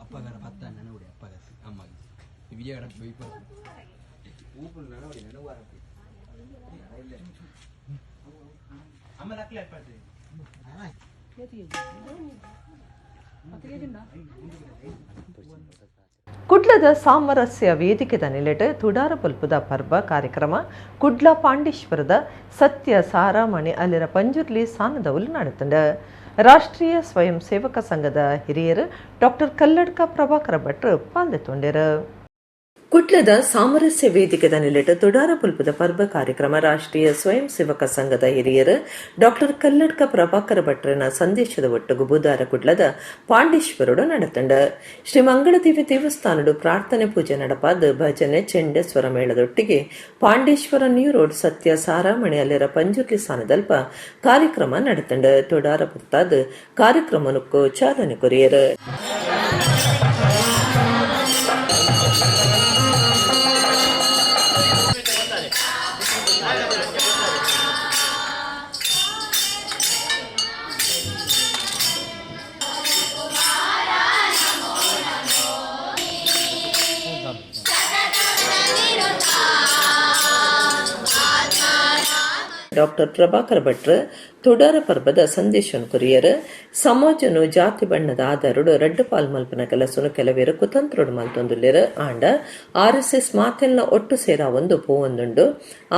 ಅಪ್ಪಗಾರ ಪತ್ತ ನನಗುಡಿ ಅಪ್ಪಗ ಅಮ್ಮಗೆ ವಿಜಯವಾಡ ಅಮ್ಮ ನಕ್ಲೆ ಕುಡ್ಲದ ಸಾಮರಸ್ಯ ವೇದಿಕೆದ ನಿಲೆಟ್ ತುಡಾರ ಪಲ್ಪುದ ಪರ್ಬ ಕಾರ್ಯಕ್ರಮ ಕುಡ್ಲ ಪಾಂಡೇಶ್ವರದ ಸತ್ಯ ಸಾರಾಮಣಿ ಅಲ್ಲಿರ ಪಂಜುರ್ಲಿ ಸಾನದವುಲು ನಡೆತಂಡ. ರಾಷ್ಟ್ರೀಯ ಸ್ವಯಂ ಸೇವಕ ಸಂಘದ ಹಿರಿಯರು ಡಾಕ್ಟರ್ ಕಲ್ಲಡ್ಕ ಪ್ರಭಾಕರ ಭಟ್ರು ಪಾಲ್ದೆತ್ತೊಂಡೆರು. ಕುಡ್ಲದ ಸಾಮರಸ್ಯ ವೇದಿಕೆದ ನಿಲೆಟ್ ತುಡಾರ ಪುಲ್ಪದ ಪರ್ಬ ಕಾರ್ಯಕ್ರಮ ರಾಷ್ಟ್ರೀಯ ಸ್ವಯಂ ಸೇವಕ ಸಂಘದ ಹಿರಿಯರು ಡಾಕ್ಟರ್ ಕಲ್ಲಡ್ಕ ಪ್ರಭಾಕರ ಭಟ್ರನ ಸಂದೇಶದ ಒಟ್ಟುಗು ಬುಧಾರ ಕುಡ್ಲದ ಪಾಂಡೇಶ್ವರುಡು ನಡೆತಂಡ. ಶ್ರೀ ಮಂಗಳದೇವಿ ದೇವಸ್ಥಾನಡು ಪ್ರಾರ್ಥನೆ ಪೂಜೆ ನಡಪಾದ ಭಜನೆ ಚೆಂಡೆ ಸ್ವರಮೇಳದೊಟ್ಟಿಗೆ ಪಾಂಡೇಶ್ವರ ನ್ಯೂ ರೋಡ್ ಸತ್ಯ ಸಾರಾಮಣಿ ಅಲ್ಲಿರ ಪಂಜುರ್ಲಿ ಸ್ಥಾನದಲ್ಪ ಕಾರ್ಯಕ್ರಮ ನಡೆತಂಡ. ತುಡಾರ ಪುರ್ತಾದ ಕಾರ್ಯಕ್ರಮಕ್ಕೂ ಚಾಲನೆ ಕೊರಿಯರು. ಡಾಕ್ಟರ್ ಪ್ರಭಾಕರ ಭಟ್ರು ತುಡಾರ ಪರ್ಬದ ಸಂದೇಶನ್ ಕೊರಿಯರ್ ಸಮಾಜನು ಜಾತಿ ಬಣ್ಣದ ಆಧಾರಡು ರಡ್ಡು ಪಾಲ್ ಮಲ್ಪನ ಕೆಲಸನು ಕೆಲವೇರು ಕುತಂತ್ರಡು ಮಲ್ತೊಂದುಲ್ಲೆರ್. ಆಂಡ ಆರ್ಎಸ್ಎಸ್ ಮಾತೆಲ್ನ ಒಟ್ಟು ಸೇರಾ ಒಂದು ಪೋವೊಂದುಂಡು.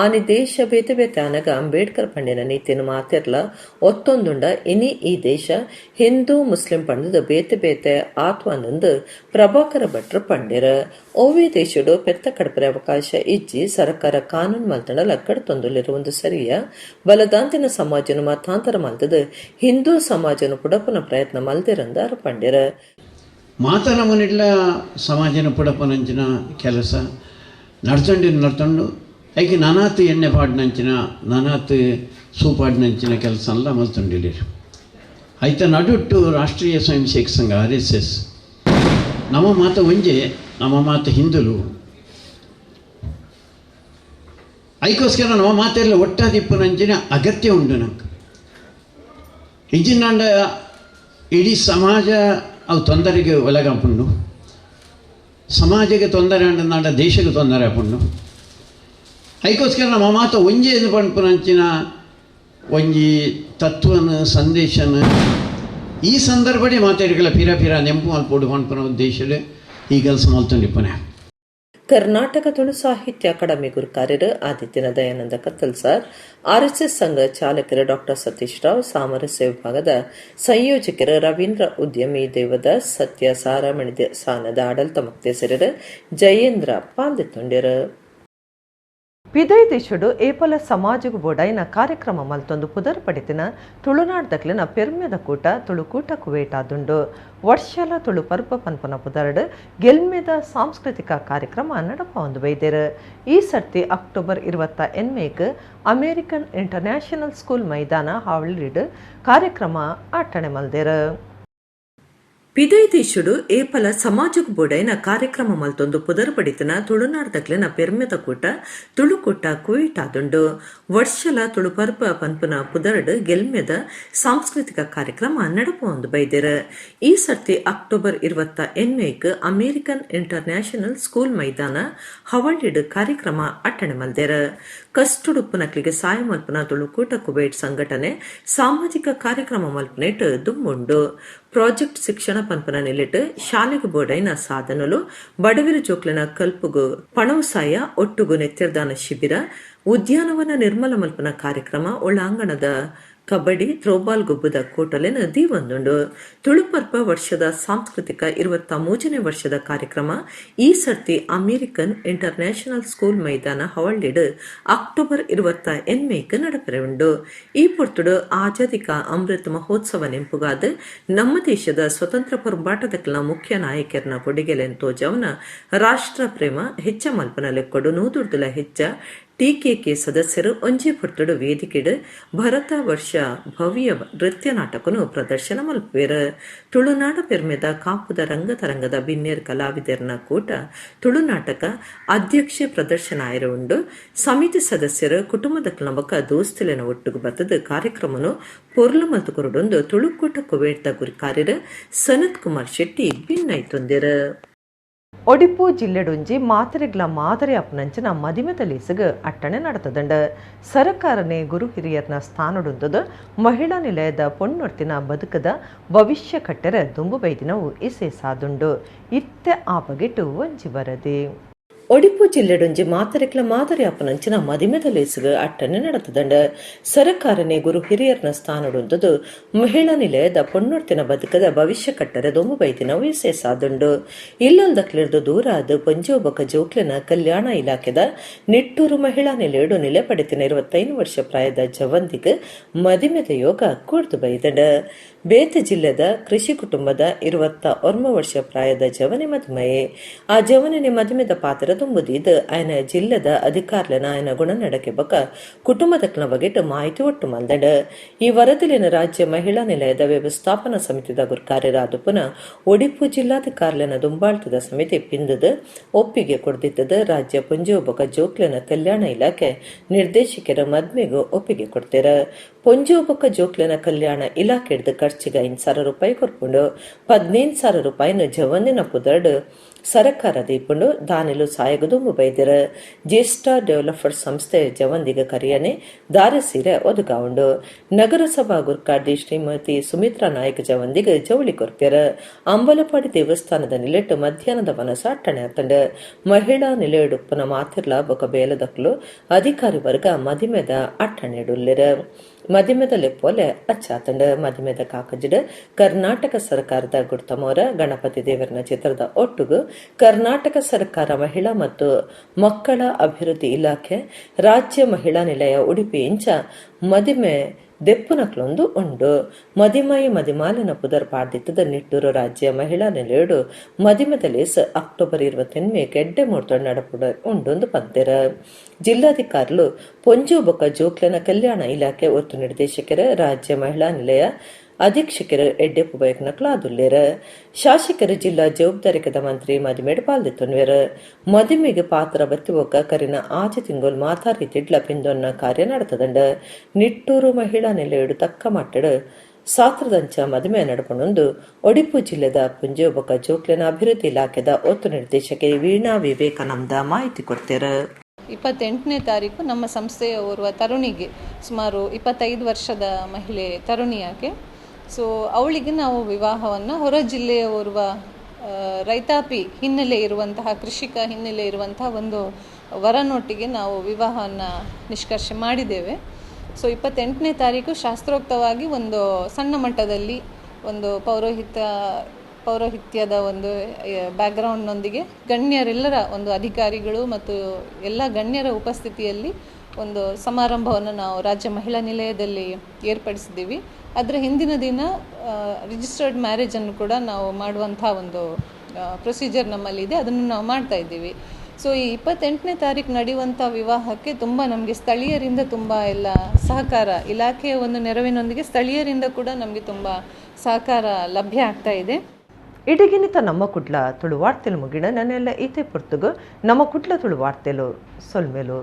ಆನಿ ದೇಶ ಬೇತೆ ಬೇತೆ ಆನಗ ಅಂಬೇಡ್ಕರ್ ಪಂಡಿನ ನೀತಿನ ಮಾತೆರ್ಲ ಒತ್ತೊಂದುಂಡ. ಇನಿ ಈ ದೇಶ ಹಿಂದೂ ಮುಸ್ಲಿಂ ಪಂಡದ ಬೇತೆ ಬೇತೆ ಆತ್ವಾನಂದು ಪ್ರಭಾಕರ ಭಟ್ರು ಪಂಡಿರ. ಓವಿ ದೇಶಡು ಪೆತ್ತ ಕಡಪರೆ ಅವಕಾಶ ಇಜ್ಜಿ ಸರ್ಕಾರ ಕಾನೂನು ಮಲ್ತಂಡಲ ಕಡ್ತೊಂದುಲ್ಲೆರ್ ಒಂದು ಸರಿಯ ಬಲದಾಂತಿನ ಸಮಾಜನು ಮತಾಂತರ ಮಲ್ತದ ಹಿಂದೂ ಸಮಾಜನು ಪುಡಪನ ಪ್ರಯತ್ನ ಮಲ್ದಿರಂದ ಪಂಡಿರ. ಮಾತನ ಮನಿಡ್ಲ ಸಮಾಜನ ಪುಡಪನಂಚಿನ ಕೆಲಸ ನಡ್ತಂಡಿ ನಡ್ತಂಡು ಐಕೆ ನಾನಾತ್ ಎಣ್ಣೆ ಪಾಡ್ನಂಚಿನ ನಾನಾತ್ ಸೂಪಾಡ್ನಂಚಿನ ಕೆಲಸ ಎಲ್ಲ ಮಲ್ತಂಡಿಲಿರು. ಐತ ನಡುಟ್ಟು ರಾಷ್ಟ್ರೀಯ ಸ್ವಯಂ ಸೇವಕ ಸಂಘ RSS ನಮ್ಮ ಮಾತು ಒಂಜೆ, ನಮ್ಮ ಮಾತು ಹಿಂದುಲು ಐಕೋಸ್ಕರ ನಮ್ಮ ಮಾತೆಲ್ಲ ಒಟ್ಟಾದಿಪ್ಪನಂಚಿನ ಅಗತ್ಯ ಉಂಟು ನಂಗೆ. ಇಜಿನಾಂಡ ಇಡೀ ಸಮಾಜ ಅವು ತೊಂದರೆಗೆ ಒಳಗಾಪುಂಡು, ಸಮಾಜಕ್ಕೆ ತೊಂದರೆ ಅಂಡ ದೇಶಕ್ಕೆ ತೊಂದರೆ ಆಪುಂಡು. ಐಕೋಸ್ಕರ ನಮ್ಮ ಮಾತು ಒಂಜೆ ಪನ್ಪುನಂಚಿನ ಒಂಜಿ ತತ್ವನ ಸಂದೇಶನ ಈ ಸಂದರ್ಭಡೆ ಮಾತಾಡಿಗಳ ಪಿರ ಪಿರ ನೆಂಪು ಮಲ್ಪೋಡು ಪನ್ಪುನ ಉದ್ದೇಶದ ಈ ಕೆಲಸ ಮಲ್ತೊಂಡಿಪ್ಪನೆ. ಕರ್ನಾಟಕ ತುಳು ಸಾಹಿತ್ಯ ಅಕಾಡೆಮಿ ಗುರುಕಾರ್ಯರು ಆದಿತ್ಯನ ದಯಾನಂದ ಕತ್ತಲ್ ಸರ್, ಆರ್ಎಸ್ಎಸ್ ಸಂಘ ಚಾಲಕರು ಡಾಕ್ಟರ್ ಸತೀಶ್ ರಾವ್, ಸಾಮರಸ್ಯ ವಿಭಾಗದ ಸಂಯೋಜಕರು ರವೀಂದ್ರ ಉದ್ಯಮಿ ದೇವದಾಸ್, ಸತ್ಯ ಸಾರಾಮಣಿ ಸಾನದ ಆಡಳಿತ ಮುಕ್ತೇಸರರು ಜಯೇಂದ್ರ ಪಾಲ್ದೆತ್ತೊಂಡೆರು. ಪಿದೈ ದೇಶಡು ಏಪಲ ಸಮಾಜಗು ಬೋಡೈನ ಕಾರ್ಯಕ್ರಮ ಮಲ್ತೊಂದು ಪುದರ್ ಪಡಿತಿನ ತುಳುನಾಡ್ದಕ್ಲಿನ ಪೆರ್ಮೆದ ಕೂಟ ತುಳುಕೂಟ ಕುವೇಟಾದುಂಡು. ವರ್ಷಲ ತುಳು ಪರ್ಬ ಪನ್ಪನ ಪುದರ್ಡ್ ಗೆಲ್ಮೆದ ಸಾಂಸ್ಕೃತಿಕ ಕಾರ್ಯಕ್ರಮ ನಡಪ ಬೈದೆರು. ಈ ಸರ್ತಿ October 28 American international school ಮೈದಾನ ಹಾವಳಿಡ್ ಕಾರ್ಯಕ್ರಮ ಆಟಣೆ ಮಲ್ದೆರು. ಪಿದೈ ದೇಶಡು ಏಪಲ ಸಮಾಜకు ಬೋಡೈನ ಕಾರ್ಯಕ್ರಮ ಮಲ್ತೊಂದು ಪುದರ್ ಪಡಿತನ ತುಳುನಾಡ್ದಕ್ಲೆನ ಪೆರ್ಮೆದ ಕೂಟ ತುಳುಕೂಟ ಕುಯಿಟಾದುಂಡು. ವರ್ಷಲ ತುಳು ಪರ್ಬ ಪನ್ಪುನ ಪುದರ್ಡ್ ಗೆಲ್ಮೆದ ಸಾಂಸ್ಕೃತಿಕ ಕಾರ್ಯಕ್ರಮ ನಡಪೊಂದು ಬೈದೆರ್. ಈ ಸರ್ತಿ October 28 American international school ಮೈದಾನ ಹವಳ್ಳಿಡ್ ಕಾರ್ಯಕ್ರಮ ಅಟ್ಟಣೆ ಮಲ್ದೆರ್. ಕಷ್ಟುಡುಪ್ಪುನಕ್ಲಿಗೆ ಸಾಯ ಮಲ್ಪುನ ತುಳುಕೂಟ ಕುಬೇಟ್ ಸಂಘಟನೆ ಸಾಮಾಜಿಕ ಕಾರ್ಯಕ್ರಮ ಮಲ್ಪನೇಟ್ ದುಂಬುಂಡು. ಪ್ರಾಜೆಕ್ಟ್ ಶಿಕ್ಷಣ ಪನ್ಪನ ನಿಲೆಟ್ ಶಾಲೆಗೆ ಬೋಡೈನ ಸಾಧನಲು, ಬಡವಿರ ಜೋಕ್ಲೆನ ಕಲ್ಪುಗು ಪಣವಸಾಯ, ಒಟ್ಟುಗು ನೆತ್ತಿರ್ದಾನ ಶಿಬಿರ, ಉದ್ಯಾನವನ ನಿರ್ಮಲ ಮಲ್ಪನ ಕಾರ್ಯಕ್ರಮ, ಒಳಾಂಗಣದ ಕಬಡ್ಡಿ ಥ್ರೋಬಾಲ್ ಗುಬ್ಬದ ಕೋಟಲೆನ ದೀವೊಂದುಂಡು. ತುಳುಪರ್ಪ ವರ್ಷದ ಸಾಂಸ್ಕೃತಿಕ 23ನೇ ವರ್ಷದ ಕಾರ್ಯಕ್ರಮ ಈ ಸರ್ತಿ American international school ಮೈದಾನ ಹವಳ್ಳಿಡ್ ಅಕ್ಟೋಬರ್ 28 ನಡಪರೆ ಉಂಡು. ಈ ಪೊರ್ತುಡು ಆಜಾದಿ ಕಾ ಅಮೃತ್ ಮಹೋತ್ಸವ ನೆಂಪುಗಾದ ನಮ್ಮ ದೇಶದ ಸ್ವತಂತ್ರ ಹೋರಾಟದ ಮುಖ್ಯ ನಾಯಕರನ್ನ ಕೊಡುಗೆಲೆನ್ ತೋಜವನ ರಾಷ್ಟ್ರ ಪ್ರೇಮ ಹೆಚ್ಚ ಮಲ್ಪನ ಲೆಕ್ಕೊಡು 100 ಹೆಚ್ಚ ಟಿಕೆಕೆ ಸದಸ್ಯರು ಒಂಜಿ ಪೊರ್ತುಡು ವೇದಿಕೆಡ್ ಭರತ ವರ್ಷ ಭವ್ಯ ನೃತ್ಯ ನಾಟಕನು ಪ್ರದರ್ಶನ ಮಲ್ಪುವೆರ್. ತುಳುನಾಡ ಪೆರ್ಮೆದ ಕಾಪುದ ರಂಗತರಂಗದ ಬಿನ್ನೇರ್ ಕಲಾವಿದರ್ನ ಕೂಟ ತುಳುನಾಟಕ ಅಧ್ಯಕ್ಷ ಪ್ರದರ್ಶನ ಆಯೆರೆ ಉಂಡು. ಸಮಿತಿ ಸದಸ್ಯರು ಕುಟುಂಬದ ಬೊಕ್ಕ ದೋಸ್ತುಲೆನ ಒಟ್ಟುಗು ಬತ್ತದ್ ಕಾರ್ಯಕ್ರಮನು ಪೊರ್ಲು ಮಲ್ತ್ ಕೊರೊಡೊಂದು ತುಳುಕೂಟ ಕುವೇಟ್ದ ಗುರಿಕಾರ್ಯರು ಸನತ್ ಕುಮಾರ್ ಶೆಟ್ಟಿ ಭಿನ್ನೈತೊಂದೆರ್. ಒಡಿಪು ಜಿಲ್ಲೆಡೊಂಜಿ ಮಾತೆರೆಗ್ಲ ಮಾದರಿ ಅಪನಂಚಿನ ಮದಿಮೆದ ಲೇಸುಗು ಅಟ್ಟಣೆ ನಡತದಂಡ. ಸರಕಾರನೇ ಗುರು ಹಿರಿಯರ್ನ ಸ್ಥಾನಡುಂದದ ಮಹಿಳಾ ನಿಲಯದ ಪೊಣ್ಣೊರ್ತಿನ ಬದುಕದ ಭವಿಷ್ಯ ಕಟ್ಟೆರ ದುಂಬು ಬೈದಿನವು ಇಸೆ ಸಾದುಂಡು. ಇತ್ತೆ ಆ ಬಗೆಟು ಒಂಜಿ ವರದಿ. ಒಡಿಪು ಜಿಲ್ಲೆಡೊಂಜಿ ಮಾತೆರೆಗ್ಲ ಮಾದರಿ ಅಪನಂಚಿನ ಮದಿಮೆದ ಲೇಸುಗು ಅಟ್ಟಣೆ ನಡತದಂಡ. ಸರಕಾರನೇ ಗುರು ಹಿರಿಯರ್ನ ಸ್ಥಾನಡುಂದದು ಮಹಿಳಾ ನಿಲಯದ ಪೊಣ್ಣೊರ್ತಿನ ಬದುಕದ ಭವಿಷ್ಯ ಕಟ್ಟರೆ ದೊಂಬು ಬೈದಿನವು ವಿಶೇಷಾದುಂಡು. ಇಲ್ಲಲ್ದಕ್ಲಿರ್ದು ದೂರ ಆದ ಪೊಂಜೋಬಕ ಜೋಕ್ಲೆನ ಕಲ್ಯಾಣ ಇಲಾಖೆದ ನಿಟ್ಟೂರು ಮಹಿಳಾ ನಿಲಯಡು ನಿಲೆ ಪಡೆತಿನ 25 ವರ್ಷ ಪ್ರಾಯದ ಜವಂದಿಗೆ ಮದಿಮೆದ ಯೋಗ ಕೂಡ್ದು ಬೈದಂಡ. ಬೇತೆ ಜಿಲ್ಲೆದ ಕೃಷಿ ಕುಟುಂಬದ 29 ವರ್ಷ ಪ್ರಾಯದ ಜವನಿ ಮದುಮಯೆ. ಆ ಜವನಿನ ಮದುಮೆದ ಪಾತ್ರ ತುಂಬುದಿದ್ದು ಆಯನ ಜಿಲ್ಲೆದ ಅಧಿಕಾರಿನ ಆಯನ ಗುಣನಡಕೆ ಬೊಕ್ಕ ಕುಟುಂಬದ ಬಗೆಟ್ ಮಾಹಿತಿ ಒಟ್ಟು ಮಲ್ದಂಡ. ಈ ವರದಿಲಿನ ರಾಜ್ಯ ಮಹಿಳಾ ನಿಲಯದ ವ್ಯವಸ್ಥಾಪನಾ ಸಮಿತಿದ ಗುರ್ಕಾರ್ಯರಾದ ಪುನಃ ಒಡಿಪು ಜಿಲ್ಲಾಧಿಕಾರಿನ ದುಂಬಾಳ್ತದ ಸಮಿತಿ ಪಿಂದದ ಒಪ್ಪಿಗೆ ಕೊಡ್ದಿತ್ತದ. ರಾಜ್ಯ ಪೊಂಜೋಬಕ ಜೋಕ್ಲೆನ ಕಲ್ಯಾಣ ಇಲಾಖೆ ನಿರ್ದೇಶಕರ ಮದ್ಮೆಗೂ ಒಪ್ಪಿಗೆ ಕೊಡ್ತೀರ. ಪೊಂಜೋಬಕ ಜೋಕ್ಲೆನ ಕಲ್ಯಾಣ ಇಲಾಖೆಡ್ದು ಖರ್ಚಿಗೆ 5,000 ರೂಪಾಯಿ ಕೊರ್ಪುಂಡು. 15,000 ರೂಪಾಯಿನ ಜವನ್ನಿನ ಪುದರ್ಡ್ ಸರಕಾರ ದೀಪುಂಡು. ದಾನಿಲು ಸಾಯಗದು ಬೈದಿರ. ಜ್ಯೇಷ್ಠ ಡೆವಲಪರ್ ಸಂಸ್ಥೆ ಜವಂದಿಗ ಕರಿಯನೆ ದಾರೆ ಸೀರೆ ಒದಗಾವುಂಡು. ನಗರಸಭಾ ಗುರ್ಕಾರ್ದಿ ಶ್ರೀಮತಿ ಸುಮಿತ್ರಾ ನಾಯಕ್ ಜವಂದಿಗ ಜವಳಿ ಕೊರ್ಪೆರ. ಅಂಬಲಪಾಡಿ ದೇವಸ್ಥಾನದ ನಿಲೆಟ್ಟು ಮಧ್ಯಾಹ್ನದ ವನಸ ಅಟ್ಟಣೆ ಆತಂಡ. ಮಹಿಳಾ ನಿಲೆಯಡುಪ್ಪನ ಮಾತಿರ್ಲ ಬೊಕ ಬೇಲದಕ್ಲು ಅಧಿಕಾರಿ ವರ್ಗ ಮದಿಮೆದ ಅಟ್ಟಣೆಡುಲ್ಲೆರ. ಮದಿಮೆದ ಲೆಪ್ಪೋಲೆ ಅಚ್ಚಾತಂಡ. ಮದಿಮೆದ ಕಾಕಜಿಡ್ ಕರ್ನಾಟಕ ಸರ್ಕಾರದ ಗುಡ್ತಮೋರ ಗಣಪತಿ ದೇವರನ ಚಿತ್ರದ ಒಟ್ಟುಗು ಕರ್ನಾಟಕ ಸರ್ಕಾರ ಮಹಿಳಾ ಮತ್ತು ಮಕ್ಕಳ ಅಭಿವೃದ್ಧಿ ಇಲಾಖೆ ರಾಜ್ಯ ಮಹಿಳಾ ನಿಲಯ ಉಡುಪಿ ಇಂಚ ಮದಿಮೆ ದೆಪ್ಪುನಕ್ಲೊಂದು ಉಂಡು. ಮದಿಮೈ ಮದಿಮಾಲನ ಪುದರ್ ಪಾಡ್ದಿತ್ತದ ನಿಟ್ಟೂರು ರಾಜ್ಯ ಮಹಿಳಾ ನಿಲಯಡು ಮದಿಮದ ಲೇಸ್ ಅಕ್ಟೋಬರ್ 28 ಗೆಡ್ಡೆ ಮೂರ್ತೊಡ್ ನಡಪುಡ ಉಂಡೊಂದು ಪಂತೆರ. ಜಿಲ್ಲಾಧಿಕಾರಿಲು ಪೊಂಜು ಬೊಕ್ಕ ಜೋಕ್ಲೆನ ಕಲ್ಯಾಣ ಇಲಾಖೆ ಒತ್ತು ನಿರ್ದೇಶಕರ ರಾಜ್ಯ ಮಹಿಳಾ ನಿಲಯ ಅಧೀಕ್ಷಕರು ಎಡ್ಡೆಪ್ಪು ಬಯಕ್ನಕ್ಲಾದುಲ್ಲೇರ. ಶಾಸಕರು ಜಿಲ್ಲಾ ಜವಾಬ್ದಾರಿಕದ ಮಂತ್ರಿ ಮದಿಮೇಡ್ ಪಾಲ್ದಿತ್ತೊನ್ವೆರ್. ಮದಿಮೆಗೆ ಪಾತ್ರ ಬತ್ತಿಬೊಕ್ಕ ಕರಿನ ಆಚೆ ತಿಂಗೊಲ್ ಮಾತಾ ರೀತಿಡ್ಲ ಪಿಂದೊನ್ನ ಕಾರ್ಯ ನಡತದಂಡ. ನಿಟ್ಟೂರು ಮಹಿಳಾ ನಿಲಯಡು ತಕ್ಕ ಮಟ್ಟಡು ಸಾತ್ರದಂಚ ಮದುವೆ ನಡಪಣೊಂದು ಒಡಿಪು ಜಿಲ್ಲೆದ ಪುಂಜೆ ಬೊಕ್ಕ ಜೋಕ್ಲೆನ ಅಭಿವೃದ್ಧಿ ಇಲಾಖೆದ ಒತ್ತು ನಿರ್ದೇಶಕಿ ವೀಣಾ ವಿವೇಕಾನಂದ ಮಾಹಿತಿ ಕೊಡ್ತೇರ. 28ನೇ ತಾರೀಕು ನಮ್ಮ ಸಂಸ್ಥೆಯ ಓರ್ವ ತರುಣಿಗೆ, ಸುಮಾರು 25 ವರ್ಷದ ಮಹಿಳೆ ತರುಣಿಯಾಕೆ, ಸೊ ಅವಳಿಗೆ ನಾವು ವಿವಾಹವನ್ನು ಹೊರ ಜಿಲ್ಲೆಯ ಓರ್ವ ರೈತಾಪಿ ಹಿನ್ನೆಲೆ ಇರುವಂತಹ, ಕೃಷಿಕ ಹಿನ್ನೆಲೆ ಇರುವಂತಹ ಒಂದು ವರನೊಟ್ಟಿಗೆ ನಾವು ವಿವಾಹವನ್ನು ನಿಷ್ಕರ್ಷೆ ಮಾಡಿದ್ದೇವೆ. ಸೊ 28ನೇ ತಾರೀಕು ಶಾಸ್ತ್ರೋಕ್ತವಾಗಿ ಒಂದು ಸಣ್ಣ ಮಟ್ಟದಲ್ಲಿ ಒಂದು ಪೌರೋಹಿತ್ಯದ ಒಂದು ಬ್ಯಾಕ್ಗ್ರೌಂಡ್ನೊಂದಿಗೆ ಗಣ್ಯರೆಲ್ಲರ ಒಂದು ಅಧಿಕಾರಿಗಳು ಮತ್ತು ಎಲ್ಲ ಗಣ್ಯರ ಉಪಸ್ಥಿತಿಯಲ್ಲಿ ಒಂದು ಸಮಾರಂಭವನ್ನು ನಾವು ರಾಜ್ಯ ಮಹಿಳಾ ನಿಲಯದಲ್ಲಿ ಏರ್ಪಡಿಸಿದ್ದೀವಿ. ಅದರ ಹಿಂದಿನ ದಿನ ರಿಜಿಸ್ಟರ್ಡ್ ಮ್ಯಾರೇಜನ್ನು ಕೂಡ ನಾವು ಮಾಡುವಂಥ ಒಂದು ಪ್ರೊಸೀಜರ್ ನಮ್ಮಲ್ಲಿದೆ, ಅದನ್ನು ನಾವು ಮಾಡ್ತಾ ಇದ್ದೀವಿ. ಸೊ ಈ 28ನೇ ತಾರೀಕು ನಡೆಯುವಂಥ ವಿವಾಹಕ್ಕೆ ತುಂಬ ನಮಗೆ ಸ್ಥಳೀಯರಿಂದ ತುಂಬ ಎಲ್ಲ ಸಹಕಾರ, ಇಲಾಖೆಯ ಒಂದು ನೆರವಿನೊಂದಿಗೆ ಸ್ಥಳೀಯರಿಂದ ಕೂಡ ನಮಗೆ ತುಂಬ ಸಹಕಾರ ಲಭ್ಯ ಆಗ್ತಾ ಇದೆ. ಇಡಗಿನಿತ ನಮ್ಮ ಕುಡ್ಲ ತುಳು ವಾರ್ತೆಲು ಮುಗಿಣ ನನ್ನೆಲ್ಲ ಈತೆ ಪೊರ್ತುಗು ನಮ್ಮ ಕುಡ್ಲ ತುಳು ವಾರ್ತೆಲು ಸೊಲ್ಮೆಲು.